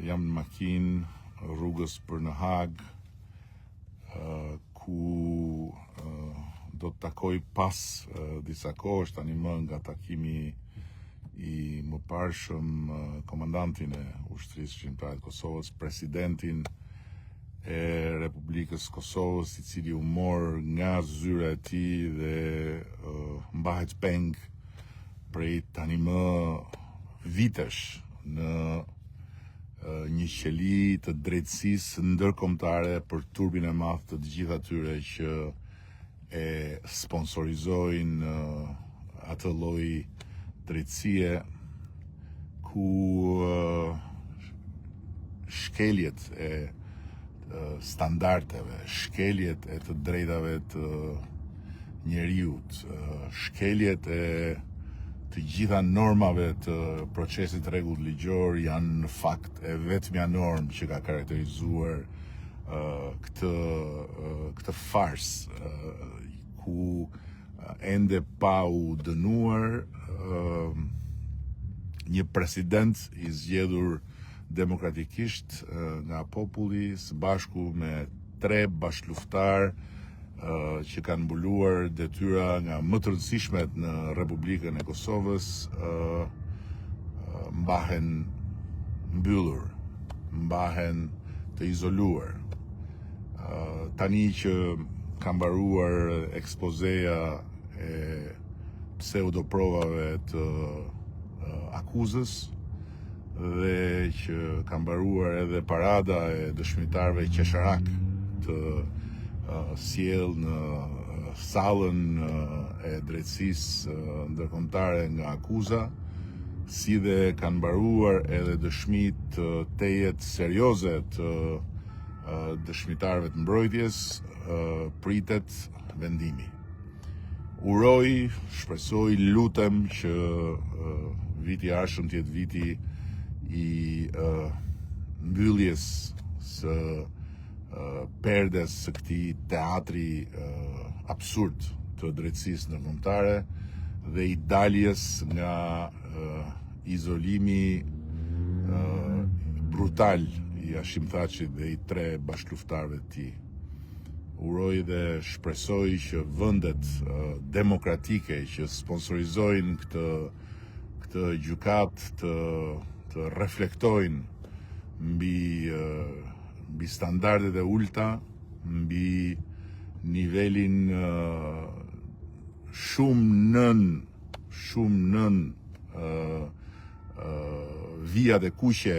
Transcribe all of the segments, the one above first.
Jam në makinë rrugës për në Hagë, ku do të takoj pas disa kohësh tani më nga takimi i mëparshëm komandantin e Ushtrisë Çlirimtare të Kosovës, presidentin e Republikës së Kosovës, i cili u mor nga zyra e tij dhe mbahet peng prej tani më vitesh në një qeli të drejtësisë ndërkombëtare për turpin e madh të të gjithë atyre që e sponsorizojnë atë lloj drejtësie ku shkeljet e standardeve, shkeljet e të drejtave të njeriut, shkeljet e të gjitha normave të procesit të rregullt ligjor janë në fakt e vetmja normë që ka karakterizuar këtë këtë farsë ku ende pa u dënuar një president i zgjedhur demokratikisht nga populli së bashku me tre bashkëluftëtarë që kanë mbuluar detyra nga më të rëndësishmet në Republikën e Kosovës mbahen mbyllur, mbahen të izoluar. Tani që ka mbaruar ekspozeja e pseudoprovave të akuzës dhe që ka mbaruar edhe parada e dëshmitarëve qesharakë të sjellë në sallën e drejtësisë ndërkombëtare nga akuza, si dhe kanë mbaruar edhe dëshmitë tejet serioze të dëshmitarëve të mbrojtjes, pritet vendimi. Uroj, shpresoj, lutem që viti i ardhshëm të jetë viti i mbylljes së perdes së këtij teatri absurd të drejtësisë ndërkombëtare dhe i daljes nga izolimi brutal i Hashim Thaçit dhe i tre bashkëluftëtarëve të tij. Uroj dhe shpresoj që vendet demokratike që sponsorizojnë këtë këtë gjykatë të të reflektojnë mbi mbi standardet e ulta, mbi nivelin shumë nën shumë nën vijat e kuqe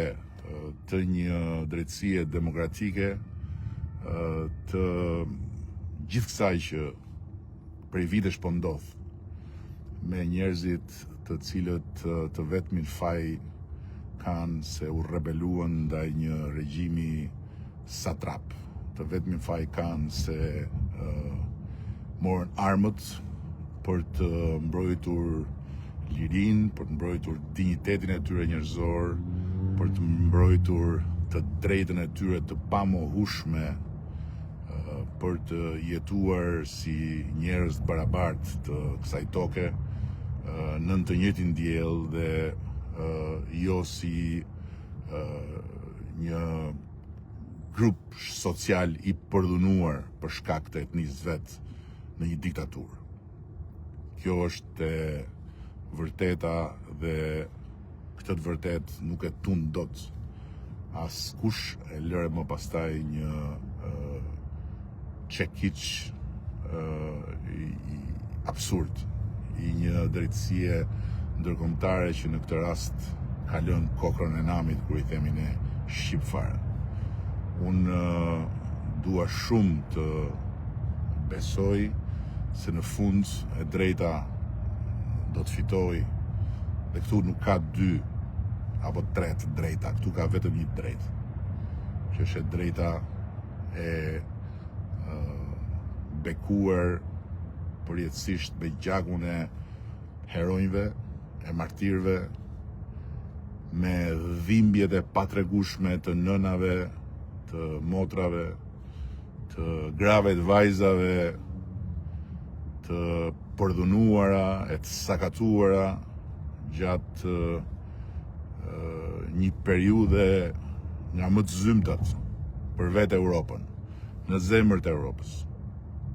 të një drejtësie demokratike të gjithë kësaj që prej vitesh po ndodh me njerëzit të cilët të vetmin faj kanë se u rebeluan ndaj një regjimi satrap. Të vetmin faj kanë se morën armët për të mbrojtur lirinë, për të mbrojtur dinjitetin e tyre njerëzor, për të mbrojtur të drejtën e tyre të pamohueshme për të jetuar si njerëz të barabartë të kësaj toke nën të njëjtin diell dhe jo si një grup social i përdhunuar për shkak të etnisë vet në një diktaturë. Kjo është e vërteta dhe këtë të vërtetë nuk e tund dot askush e lëre më pastaj një çekiç absurd i një drejtësie ndërkombëtare që në këtë rast ka lënë kokrrën e namit kur i themi ne shqip fare. Unë dua shumë të besoj se në fund e drejta do të fitojë dhe këtu nuk ka dy apo tre të drejta, këtu ka vetëm një të drejtë, që është e drejta e bekuar përjetësisht me gjakun e heronjve, e martirëve, me dhimbjet e patregueshme të nënave, të motrave, të grave të vajzave, të përdhunuara e të sakatuara gjatë një periudhe nga më të zymtat për vetë Europën, në zemër të Europës.